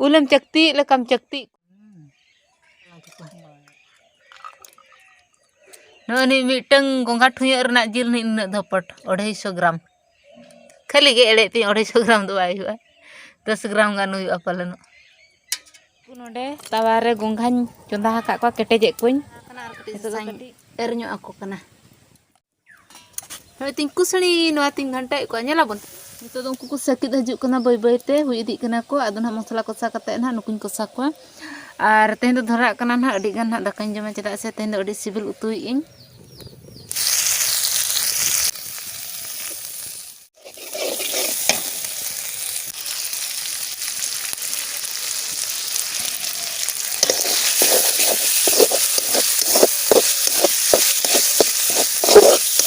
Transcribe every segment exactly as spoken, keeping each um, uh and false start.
ᱩᱞᱮᱢ ᱪᱟᱹᱠᱛᱤᱭᱮᱫ ᱞᱮᱠᱟᱢ ᱪᱟᱹᱠᱛᱤ᱾ ᱱᱚᱜᱼᱚᱭ ᱱᱤᱭᱟᱹ ᱢᱤᱫᱴᱟᱝ ᱜᱚᱸᱜᱷᱟ ᱴᱷᱩᱭᱟᱹᱜ ᱨᱮᱱᱟᱜ ᱡᱤᱞ ᱱᱤᱱᱟᱹᱜ ᱫᱷᱚᱯᱚᱴ, ᱟᱹᱲᱟᱹᱭᱥᱚ ᱜᱨᱟᱢ᱾ ᱠᱷᱟᱹᱞᱤ ᱜᱮ ᱮᱲᱮ ᱛᱤᱧ, ᱟᱹᱲᱟᱹᱭᱥᱚ ᱜᱨᱟᱢ ᱫᱚ ᱵᱟᱭ ᱦᱩᱭᱩᱜᱼᱟ, ᱫᱚᱥ ᱜᱨᱟᱢ ᱜᱟᱱ ᱦᱩᱭᱩᱜᱼᱟ ᱯᱟᱞᱮᱱᱚᱜ᱾ ᱱᱚᱰᱮ ᱛᱟᱣᱟ ᱨᱮ ᱜᱚᱸᱜᱷᱟᱧ ᱪᱚᱸᱫᱟ ᱟᱠᱟᱫ ᱠᱚᱣᱟ, ᱠᱮᱴᱮᱡᱮᱫ ᱠᱚᱣᱟᱧ᱾ ᱟᱨ ᱠᱟᱹᱴᱤᱡ ᱱᱤᱛᱚᱜ ᱫᱚ ᱥᱟᱥᱟᱝ ᱠᱟᱹᱴᱤᱡ ᱮᱨ ᱧᱚᱜ ᱟᱠᱚ ᱠᱟᱱᱟ᱾ ᱱᱚᱜᱼᱚᱭ ᱛᱤᱧ ᱠᱩᱥᱟᱹᱲᱤ, ᱱᱚᱣᱟ ᱛᱤᱧ ᱜᱷᱟᱱᱴᱟᱭᱮᱫ ᱠᱚᱣᱟ, ᱧᱮᱞᱟᱵᱚᱱ᱾ ᱱᱤᱛᱚᱜ ᱫᱚ ᱩᱱᱠᱩ ᱠᱚ ᱥᱟᱹᱠᱤᱫ ᱦᱤᱡᱩᱜ ᱠᱟᱱᱟ, ᱵᱟᱹᱭ ᱵᱟᱹᱭ ᱛᱮ ᱦᱩᱭ ᱤᱫᱤᱜ ᱠᱟᱱᱟ ᱠᱚ᱾ ᱟᱫᱚ ᱱᱟᱦᱟᱜ ᱢᱚᱥᱞᱟ ᱠᱚᱥᱟ ᱠᱟᱛᱮᱫ ᱱᱟᱦᱟᱜ ᱱᱩᱠᱩᱧ ᱠᱚᱥᱟ ᱠᱚᱣᱟ᱾ ᱟᱨ ᱛᱮᱦᱮᱧ ᱫᱚ ᱫᱷᱚᱨᱟᱜ ᱠᱟᱱᱟ ᱱᱟᱦᱟᱜ ᱟᱹᱰᱤ ᱜᱟᱱ ᱱᱟᱦᱟᱜ ᱫᱟᱠᱟᱧ ᱡᱚᱢᱟ, ᱪᱮᱫᱟᱜ ᱥᱮ ᱛᱮᱦᱮᱧ ᱫᱚ ᱟᱹᱰᱤ ᱥᱤᱵᱤᱞ ᱩᱛᱩᱭᱮᱫ ᱟᱹᱧ᱾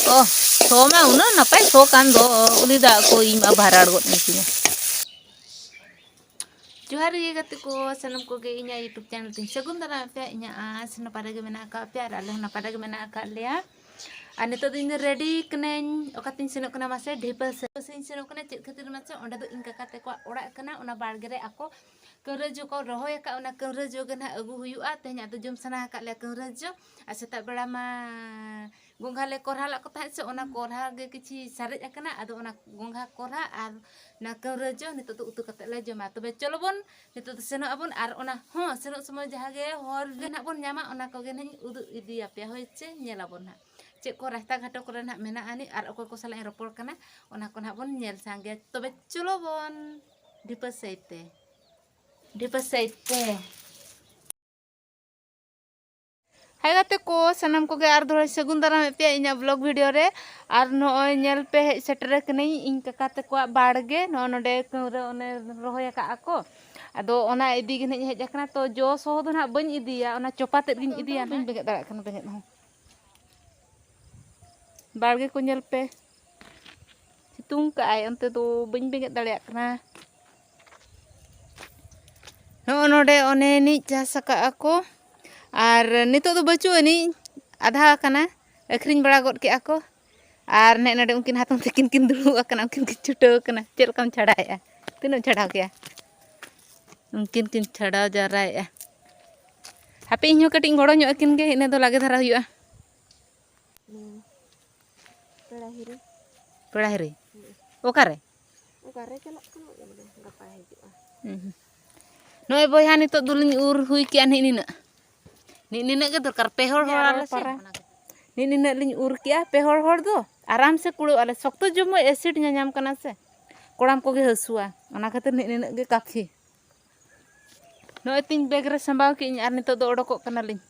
ᱚ, ᱥᱚ ᱢᱟ ᱩᱱᱟᱹᱜ ᱱᱟᱯᱟᱭ ᱥᱚ ᱠᱟᱱ ᱫᱚ, ᱩᱞᱤ ᱫᱟᱜ ᱠᱚ ᱤᱧ ᱢᱟ ᱵᱷᱟᱨᱟᱲ ᱜᱚᱫ ᱮᱱ ᱛᱤᱧᱟ᱾ ᱡᱚᱦᱟᱨ ᱜᱮ ᱜᱟᱛᱮ ᱠᱚ, ᱥᱟᱱᱟᱢ ᱠᱚᱜᱮ ᱤᱧᱟᱹᱜ YouTube channel ᱛᱤᱧ ᱥᱟᱹᱜᱩᱱ ᱫᱟᱨᱟᱢ ᱟᱯᱮᱭᱟ᱾ ᱤᱧᱟᱹᱜ ᱟᱸᱥ ᱱᱟᱯᱟᱭ ᱨᱮᱜᱮ ᱢᱮᱱᱟᱜ ᱟᱠᱟᱫ ᱯᱮᱭᱟ ᱟᱨ ᱟᱞᱮ ᱦᱚᱸ ᱱᱟᱯᱟᱭ ᱨᱮᱜᱮ ᱢᱮᱱᱟᱜ ᱟᱠᱟᱫ ᱞᱮᱭᱟ᱾ ᱟᱨ ᱱᱤᱛᱚᱜ ᱫᱚ ᱤᱧ ᱫᱚ ready ᱠᱟᱹᱱᱟᱹᱧ, ᱚᱠᱟᱛᱤᱧ ᱥᱮᱱᱚᱜ ᱠᱟᱱᱟ ᱢᱟᱥᱮ, ᱰᱷᱤᱯᱟᱹ ᱥᱮᱫ ᱤᱧ ᱥᱮᱱᱚᱜ ᱠᱟᱱᱟ᱾ ᱪᱮᱫ ᱠᱷᱟᱹᱛᱤᱨ ᱢᱟᱥᱮ, ᱚᱸᱰᱮ ᱫᱚ ᱤᱧ ᱠᱟᱠᱟ ᱛᱟᱠᱚᱣᱟᱜ ᱚᱲᱟᱜ ᱠᱟᱱᱟ, ᱚᱱᱟ ᱵᱟᱲᱜᱮ ᱨᱮ ᱟᱠᱚ ᱠᱟᱹᱣᱨᱟᱹ ᱡᱚ ᱠᱚ ᱨᱚᱦᱚᱭ ᱟᱠᱟᱫ, ᱚᱱᱟ ᱠᱟᱹᱣᱨᱟᱹ ᱡᱚ ᱜᱮ ᱱᱟᱦᱟᱜ ᱟᱹᱜᱩ ᱦᱩᱭᱩᱜᱼᱟ᱾ ᱛᱮᱦᱮᱧ ᱟᱫᱚ ᱡᱚᱢ ᱥᱟᱱᱟ ᱟᱠᱟᱫ ᱞᱮᱭᱟ ᱠᱟᱹᱣᱨᱟᱹ ᱡᱚ, ᱟᱨ ᱥᱮᱛᱟᱜ ᱵᱮᱲᱟ ᱢᱟ ᱜᱚᱸᱜᱷᱟ ᱞᱮ ᱠᱚᱨᱦᱟ ᱞᱟᱜ ᱠᱚ ᱛᱟᱦᱮᱸᱫ ᱥᱮ, ᱚᱱᱟ ᱠᱚᱨᱦᱟ ᱜᱮ ᱠᱤᱪᱷᱤ ᱥᱟᱨᱮᱡ ᱟᱠᱟᱱᱟ᱾ ᱟᱫᱚ ᱚᱱᱟ ᱜᱚᱸᱜᱷᱟ ᱠᱚᱨᱦᱟ ᱟᱨ ᱚᱱᱟ ᱠᱟᱹᱣᱨᱟᱹ ᱡᱚ ᱱᱤᱛᱚᱜ ᱫᱚ ᱩᱛᱩ ᱠᱟᱛᱮᱫ ᱞᱮ ᱡᱚᱢᱟ᱾ ᱛᱚᱵᱮ ᱪᱚᱞᱚ ᱵᱚᱱ ᱱᱤᱛᱚᱜ ᱫᱚ ᱥᱮᱱᱚᱜ ᱟᱵᱚᱱ, ᱟᱨ ᱚᱱᱟ ᱦᱚᱸ ᱥᱮᱱᱚᱜ ᱥᱚᱢᱚᱭ ᱡᱟᱦᱟᱸ ᱜᱮ ᱦᱚᱨ ᱨᱮ ᱱᱟᱦᱟᱜ ᱵᱚᱱ ᱧᱟᱢᱟ, ᱚᱱᱟ ᱠᱚᱜᱮ ᱱᱟᱦᱟᱜ ᱤᱧ ᱩᱫᱩᱜ ᱤᱫᱤᱭᱟᱯᱮᱭᱟ᱾ ᱦᱳᱭ ᱪᱮ, ᱧᱮᱞᱟᱵᱚᱱ ᱱᱟᱦᱟᱜ ᱪᱮᱫ ᱠᱚ ᱨᱟᱥᱛᱟ ᱜᱷᱟᱴᱚ ᱠᱚᱨᱮ ᱱᱟᱦᱟᱜ ᱢᱮᱱᱟᱜᱼᱟ ᱟᱹᱱᱤᱡ, ᱟᱨ ᱚᱠᱚᱭ ᱠᱚ ᱥᱟᱞᱟᱜ ᱤᱧ ᱨᱚᱯᱚᱲ ᱠᱟᱱᱟ, ᱚᱱᱟ ᱠᱚ ᱱᱟᱦᱟᱜ ᱵᱚᱱ ᱧᱮᱞ ᱥᱟᱸᱜᱮᱭᱟ᱾ ᱛᱚᱵᱮ ᱪᱚᱞᱚ ᱵᱚᱱ ᱰᱷᱤᱯᱟᱹ ᱥᱟᱹᱭ ᱛᱮ, ᱰᱷᱤᱯᱟᱹ ᱥᱟᱹᱭ ᱛᱮ᱾ ᱦᱟᱭ ᱜᱟᱛᱮ ᱠᱚ, ᱥᱟᱱᱟᱢ ᱠᱚᱜᱮ ᱟᱨ ᱫᱷᱚᱲᱟᱧ ᱥᱟᱹᱜᱩᱱ ᱫᱟᱨᱟᱢᱮᱫ ᱯᱮᱭᱟ ᱤᱧᱟᱹᱜ vlog video ᱨᱮ᱾ ᱟᱨ ᱱᱚᱜᱼᱚᱭ ᱧᱮᱞ ᱯᱮ, ᱦᱮᱡ ᱥᱮᱴᱮᱨ ᱟᱠᱟᱱᱟᱹᱧ ᱤᱧ ᱠᱟᱠᱟ ᱛᱟᱠᱚᱣᱟᱜ ᱵᱟᱲᱜᱮ᱾ ᱱᱚᱜᱼᱚ ᱱᱚᱰᱮ ᱠᱟᱹᱣᱨᱟᱹ ᱚᱱᱮ ᱨᱚᱦᱚᱭ ᱟᱠᱟᱫᱼᱟ ᱠᱚ, ᱟᱫᱚ ᱚᱱᱟ ᱤᱫᱤ ᱜᱮ ᱱᱟᱦᱟᱜ ᱤᱧ ᱦᱮᱡ ᱟᱠᱟᱱᱟ᱾ ᱛᱚ ᱡᱚ ᱥᱚᱦᱚ ᱫᱚ ᱱᱟᱦᱟᱜ ᱵᱟᱹᱧ ᱤᱫᱤᱭᱟ, ᱚᱱᱟ ᱪᱚᱯᱟ ᱛᱮᱫ ᱜᱤᱧ ᱤᱫᱤᱭᱟ᱾ ᱵᱟᱹᱧ ᱵᱮᱸᱜᱮᱫ ᱫᱟᱲᱮᱭᱟᱜ ᱠᱟᱱᱟ ᱵᱮᱸᱜᱮᱫ ᱦᱚᱸ᱾ ᱵᱟᱲᱜᱮ ᱠᱚ ᱧᱮᱞ ᱯᱮ, ᱥᱤᱛᱩᱝ ᱠᱟᱜᱼᱟᱭ, ᱚᱱᱛᱮ ᱫᱚ ᱵᱟᱹᱧ ᱵᱮᱸᱜᱮᱫ ᱫᱟᱲᱮᱭᱟᱜ ᱠᱟᱱᱟ᱾ ᱱᱚᱜᱼᱚ ᱱᱚᱰᱮ ᱚᱱᱮ ᱱᱤᱡ ᱪᱟᱥ ᱟᱠᱟᱫᱼᱟ ᱠᱚ, ᱟᱨ ᱱᱤᱛᱚᱜ ᱫᱚ ᱵᱟᱹᱪᱩᱜ ᱟᱹᱱᱤᱡ, ᱟᱫᱷᱟ ᱟᱠᱟᱱᱟ, ᱟᱹᱠᱷᱨᱤᱧ ᱵᱟᱲᱟ ᱜᱚᱫ ᱠᱮᱫᱼᱟ ᱠᱚ᱾ ᱟᱨ ᱱᱮᱜ ᱱᱚᱰᱮ ᱩᱱᱠᱤᱱ ᱦᱟᱛᱚᱢ ᱛᱟᱹᱠᱤᱱ ᱠᱤᱱ ᱫᱩᱲᱩᱵ ᱟᱠᱟᱱᱟ, ᱩᱱᱠᱤᱱ ᱠᱤᱱ ᱪᱷᱩᱴᱟᱹᱣ ᱟᱠᱟᱱᱟ᱾ ᱪᱮᱫ ᱞᱮᱠᱟᱢ ᱪᱷᱟᱰᱟᱣᱮᱫᱼᱟ? ᱛᱤᱱᱟᱹᱜ ᱮᱢ ᱪᱷᱟᱰᱟᱣ ᱠᱮᱭᱟ? ᱩᱱᱠᱤᱱ ᱠᱤᱱ ᱪᱷᱟᱰᱟᱣ ᱡᱟᱣᱨᱟᱭᱮᱫᱼᱟ᱾ ᱦᱟᱯᱮ, ᱤᱧ ᱦᱚᱸ ᱠᱟᱹᱴᱤᱡ ᱤᱧ ᱜᱚᱲᱚ ᱧᱚᱜ ᱟᱹᱠᱤᱱ ᱜᱮ, ᱤᱱᱟᱹ ᱫᱚ ᱞᱟᱜᱮ ᱫᱷᱟᱨᱟ ᱦᱩᱭᱩᱜᱼᱟ᱾ ᱦᱩᱸ᱾ ᱯᱮᱲᱟ ᱦᱤᱨᱤ᱾ ᱯᱮᱲᱟ ᱦᱤᱨᱤ? ᱦᱩᱸ᱾ ᱚᱠᱟᱨᱮ? ᱚᱠᱟᱨᱮ ᱪᱟᱞᱟᱜ ᱠᱟᱱᱟ, ᱜᱟᱯᱟ ᱦᱤᱡᱩᱜᱼᱟ᱾ ᱦᱩᱸ ᱦᱩᱸ᱾ ᱱᱚᱜᱼᱚᱭ ᱵᱚᱭᱦᱟ, ᱱᱤᱛᱚᱜ ᱫᱚᱞᱤᱧ ᱩᱨ ᱦᱩᱭ ᱠᱮᱜᱼᱟ ᱱᱤᱜ ᱱᱤᱱᱟᱹᱜ᱾ ᱱᱤᱜ ᱱᱤᱱᱟᱹᱜ ᱜᱮ ᱫᱚᱨᱠᱟᱨ, ᱯᱮ ᱦᱚᱲ ᱦᱚᱲ ᱟᱞᱮ ᱥᱮ᱾ ᱱᱤᱜ ᱱᱤᱱᱟᱹᱜ ᱞᱤᱧ ᱩᱨ ᱠᱮᱜᱼᱟ, ᱯᱮ ᱦᱚᱲ ᱦᱚᱲ ᱫᱚ ᱟᱨᱟᱢ ᱥᱮ ᱠᱩᱲᱟᱹᱜ ᱟᱞᱮ᱾ ᱥᱚᱠᱛᱚ ᱡᱚᱢ ᱮᱥᱤᱰ ᱧᱟᱧᱟᱢ ᱠᱟᱱᱟ ᱥᱮ, ᱠᱚᱲᱟᱢ ᱠᱚᱜᱮ ᱦᱟᱹᱥᱩᱣᱟ, ᱚᱱᱟ ᱠᱷᱟᱹᱛᱤᱨ ᱱᱤᱜ ᱱᱤᱱᱟᱹᱜ ᱜᱮ ᱠᱟᱯᱷᱤ᱾ ᱱᱚᱜᱼᱚᱭ ᱛᱤᱧ ᱵᱮᱜᱽ ᱨᱮ ᱥᱟᱢᱵᱟᱣ ᱠᱮᱜᱼᱟᱹᱧ ᱟᱨ ᱱᱤᱛᱚᱜ ᱫᱚ ᱚᱰᱚᱠᱚᱜ ᱠᱟᱱᱟᱞᱤᱧ᱾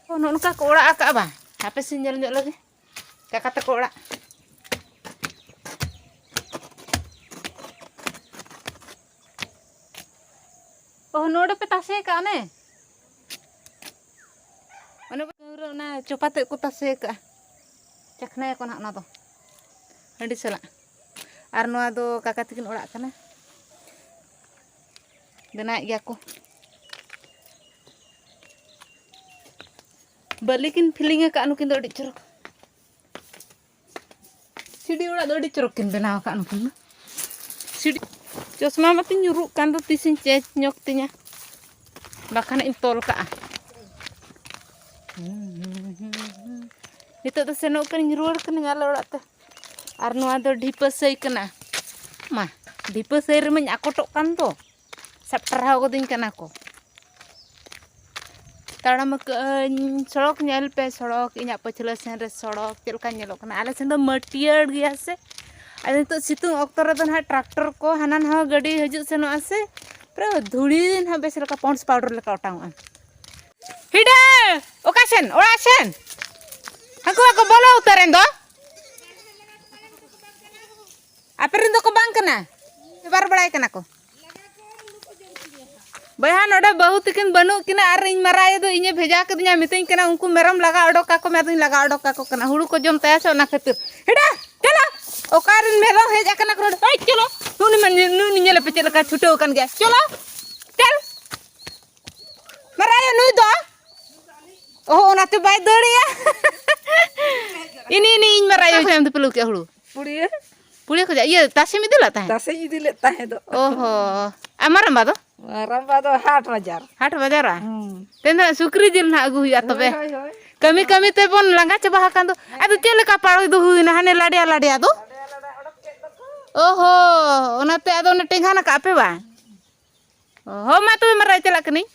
ᱚ, ᱱᱚᱜᱼᱚ ᱱᱚᱝᱠᱟ ᱠᱚ ᱚᱲᱟᱜ ᱟᱠᱟᱜᱼᱟ ᱵᱟᱝ? ᱦᱟᱯᱮ ᱥᱮᱧ ᱧᱮᱞ ᱧᱚᱜ ᱞᱮᱜᱮ᱾ ᱠᱟᱠᱟ ᱛᱟᱠᱚ ᱚᱲᱟᱜ᱾ ᱚ, ᱱᱚᱰᱮ ᱯᱮ ᱛᱟᱥᱮ ᱟᱠᱟᱫ ᱚᱱᱮ? ᱚᱱᱮ ᱯᱟᱹᱣᱨᱟᱹ ᱚᱱᱟ ᱪᱚᱯᱟ ᱛᱮᱫ ᱠᱚ ᱛᱟᱥᱮ ᱟᱠᱟᱫᱼᱟ᱾ ᱪᱟᱠᱷᱱᱟᱭᱟᱠᱚ ᱱᱟᱦᱟᱜ ᱚᱱᱟ ᱫᱚ᱾ ᱦᱟᱺᱰᱤ ᱥᱟᱞᱟᱜ᱾ ᱟᱨ ᱱᱚᱣᱟ ᱫᱚ ᱠᱟᱠᱟ ᱛᱟᱹᱠᱤᱱ ᱚᱲᱟᱜ ᱠᱟᱱᱟ᱾ ᱵᱮᱱᱟᱣᱮᱫ ᱜᱮᱭᱟ ᱠᱚ᱾ ᱵᱟᱹᱞᱤ ᱠᱤᱱ ᱯᱷᱤᱞᱤᱝ ᱟᱠᱟᱫᱼᱟ ᱱᱩᱠᱤᱱ ᱫᱚ ᱟᱹᱰᱤ ᱪᱚᱨᱚᱠ᱾ ᱥᱤᱰᱤ ᱚᱲᱟᱜ ᱫᱚ ᱟᱹᱰᱤ ᱪᱚᱨᱚᱠ ᱠᱤᱱ ᱵᱮᱱᱟᱣ ᱟᱠᱟᱫ ᱱᱩᱠᱤᱱ ᱫᱚ᱾ ᱥᱤᱰᱤ, ᱪᱚᱥᱢᱟ ᱢᱟᱛᱤᱧ ᱧᱩᱨᱩᱜ ᱠᱟᱱ ᱫᱚ, ᱛᱤᱥᱤᱧ ᱪᱮᱧᱡᱽ ᱧᱚᱜ ᱛᱤᱧᱟ, ᱵᱟᱠᱷᱟᱱ ᱤᱧ ᱛᱚᱞ ᱠᱟᱜᱼᱟ᱾ ᱱᱤᱛᱚᱜ ᱫᱚ ᱥᱮᱱᱚᱜ ᱠᱟᱹᱱᱟᱹᱧ, ᱨᱩᱣᱟᱹᱲ ᱠᱟᱹᱱᱟᱹᱧ ᱟᱞᱮ ᱚᱲᱟᱜ ᱛᱮ᱾ ᱟᱨ ᱱᱚᱣᱟ ᱫᱚ ᱰᱷᱤᱯᱟᱹ ᱥᱟᱹᱭ ᱠᱟᱱᱟ᱾ ᱢᱟ, ᱰᱷᱤᱯᱟᱹ ᱥᱟᱹᱭ ᱨᱮᱢᱟᱧ ᱟᱠᱚᱴᱚᱜ ᱠᱟᱱ ᱫᱚ᱾ ᱥᱟᱵ ᱴᱟᱨᱦᱟᱣ ᱜᱚᱫᱤᱧ ᱠᱟᱱᱟ ᱠᱚ᱾ ᱛᱟᱲᱟᱢ ᱟᱠᱟᱜᱼᱟᱹᱧ, ᱥᱚᱲᱚᱠ ᱧᱮᱞ ᱯᱮ, ᱥᱚᱲᱚᱠ, ᱤᱧᱟᱹᱜ ᱯᱟᱹᱪᱷᱞᱟᱹ ᱥᱮᱱ ᱨᱮ ᱥᱚᱲᱚᱠ ᱪᱮᱫ ᱞᱮᱠᱟ ᱧᱮᱞᱚᱜ ᱠᱟᱱᱟ᱾ ᱟᱞᱮ ᱥᱮᱱ ᱫᱚ ᱢᱟᱹᱴᱭᱟᱹᱲ ᱜᱮᱭᱟ ᱥᱮ᱾ ᱟᱫᱚ ᱱᱤᱛᱚᱜ ᱥᱤᱛᱩᱝ ᱚᱠᱛᱚ ᱨᱮᱫᱚ ᱱᱟᱦᱟᱜ ᱴᱨᱟᱠᱴᱚᱨ ᱠᱚ ᱦᱟᱱᱟ ᱱᱟᱣᱟ ᱜᱟᱹᱰᱤ ᱦᱤᱡᱩᱜ ᱥᱮᱱᱚᱜᱼᱟ ᱥᱮ, ᱯᱩᱨᱟᱹ ᱫᱷᱩᱲᱤ ᱱᱟᱦᱟᱜ ᱵᱮᱥ ᱞᱮᱠᱟ ᱯᱚᱱᱰᱥ ᱯᱟᱣᱰᱟᱨ ᱞᱮᱠᱟ ᱚᱴᱟᱝᱚᱜᱼᱟ᱾ ᱦᱤᱰᱟᱹ! ᱚᱠᱟ ᱥᱮᱱ? ᱚᱲᱟᱜ ᱥᱮᱱ? ᱦᱟᱹᱱᱠᱩ ᱵᱟᱠᱚ ᱵᱚᱞᱚ ᱩᱛᱟᱹᱨᱮᱱ ᱫᱚ᱾ ᱟᱯᱮ ᱨᱮᱱ ᱫᱚᱠᱚ ᱵᱟᱝ ᱠᱟᱱᱟ, ᱵᱮᱵᱷᱟᱨ ᱵᱟᱲᱟᱭ ᱠᱟᱱᱟ ᱠᱚ᱾ ᱵᱚᱭᱦᱟ, ᱱᱚᱰᱮ ᱵᱟᱹᱦᱩ ᱛᱟᱹᱠᱤᱱ ᱵᱟᱹᱱᱩᱜ ᱠᱤᱱᱟ ᱟᱨ ᱤᱧ ᱢᱟᱨᱟᱭ ᱫᱚ ᱤᱧᱮ ᱵᱷᱮᱡᱟ ᱠᱟᱫᱤᱧᱟ, ᱢᱤᱛᱟᱹᱧ ᱠᱟᱱᱟ, "ᱩᱱᱠᱩ ᱢᱮᱨᱚᱢ ᱞᱟᱜᱟ ᱚᱰᱚᱠ ᱠᱟᱠᱚ ᱢᱮ", ᱟᱫᱚᱧ ᱞᱟᱜᱟ ᱚᱰᱚᱠ ᱠᱟᱠᱚ ᱠᱟᱱᱟ, ᱦᱩᱲᱩ ᱠᱚ ᱡᱚᱢ ᱛᱟᱭᱟ ᱥᱮ, ᱚᱱᱟ ᱠᱷᱟᱹᱛᱤᱨ᱾ ᱦᱮᱰᱟ, ᱪᱚᱞᱚ, ᱚᱠᱟᱨᱮᱱ ᱢᱮᱨᱚᱢ ᱦᱮᱡ ᱟᱠᱟᱱᱟ ᱠᱚ ᱱᱚᱰᱮ? ᱦᱮᱡ, ᱪᱚᱞᱚ, ᱱᱩᱜ ᱱᱩᱭ ᱢᱟ ᱧᱮ-, ᱱᱩᱜ ᱱᱩᱭ ᱧᱮᱞᱮ ᱯᱮ ᱪᱮᱫ ᱞᱮᱠᱟ ᱪᱷᱩᱴᱟᱹᱣ ᱟᱠᱟᱱ ᱜᱮᱭᱟ, ᱪᱚᱞᱚ, ᱪᱚᱞ᱾ ᱢᱟᱨᱟᱭᱟ ᱱᱩᱭ ᱫᱚ, ᱚᱦᱚ, ᱚᱱᱟᱛᱮ ᱵᱟᱭ ᱫᱟᱹᱲᱮᱜᱼᱟ᱾ ᱤᱱᱤ, ᱤᱱᱤ, ᱤᱧ ᱢᱟᱨᱟᱭᱟ ᱠᱷᱚᱱ ᱮᱢ ᱫᱤᱯᱤᱞ ᱠᱮᱜᱼᱟ ᱦᱩᱲᱩ᱾ ᱯᱩᱲᱤᱭᱟᱹ᱾ ᱯᱩᱲᱤᱭᱟᱹ ᱠᱷᱚᱡᱟᱜ ᱤᱭᱟᱹ ᱛᱟᱥᱮᱢ ᱤᱫᱤ ᱞᱮᱫ ᱛᱟᱦᱮᱸᱫ? ᱛᱟᱥᱮᱧ ᱤᱫᱤ ᱞᱮᱫ ᱛᱟᱦᱮᱸ ᱫᱚ᱾ ᱚ ᱦᱚᱸ᱾ ᱟᱨ ᱢᱟᱨᱟᱝᱵᱟ ᱫᱚ? ᱢᱟᱨᱟᱝᱵᱟ ᱫᱚ ᱦᱟᱴ ᱵᱟᱡᱟᱨ᱾ ᱦᱟᱴ ᱵᱟᱡᱟᱨᱟ? ᱦᱩᱸ᱾ ᱛᱮᱦᱮᱧ ᱫᱚ ᱥᱩᱠᱨᱤ ᱡᱤᱞ ᱱᱟᱦᱟᱜ ᱟᱹᱜᱩ ᱦᱩᱭᱩᱜᱼᱟ ᱛᱚᱵᱮ᱾ ᱦᱳᱭ, ᱦᱳᱭ, ᱦᱳᱭ᱾ ᱠᱟᱹᱢᱤ ᱠᱟᱹᱢᱤ ᱛᱮᱵᱚᱱ ᱞᱟᱸᱜᱟ ᱪᱟᱵᱟ ᱟᱠᱟᱱ ᱫᱚ᱾ ᱟᱫᱚ ᱪᱮᱫ ᱞᱮᱠᱟ ᱯᱟᱲᱚᱭ ᱫᱚ ᱦᱩᱭᱱᱟ ᱦᱟᱱᱮ ᱞᱟᱰᱮᱭᱟ ᱞᱟᱰᱮᱭᱟ ᱫᱚ? ᱚ ᱦᱚᱸ, ᱚᱱᱟᱛᱮ ᱟᱫᱚ ᱚᱱᱮ ᱴᱮᱸᱜᱷᱟᱱ ᱟᱠᱟᱫ ᱯᱮ ᱵᱟᱝ? ᱚ, ᱦᱚᱸ, ᱢᱟ ᱛᱚᱵᱮ ᱢᱟᱨᱟᱝ ᱪᱟᱞᱟᱜ ᱠᱟᱹᱱᱟᱹᱧ᱾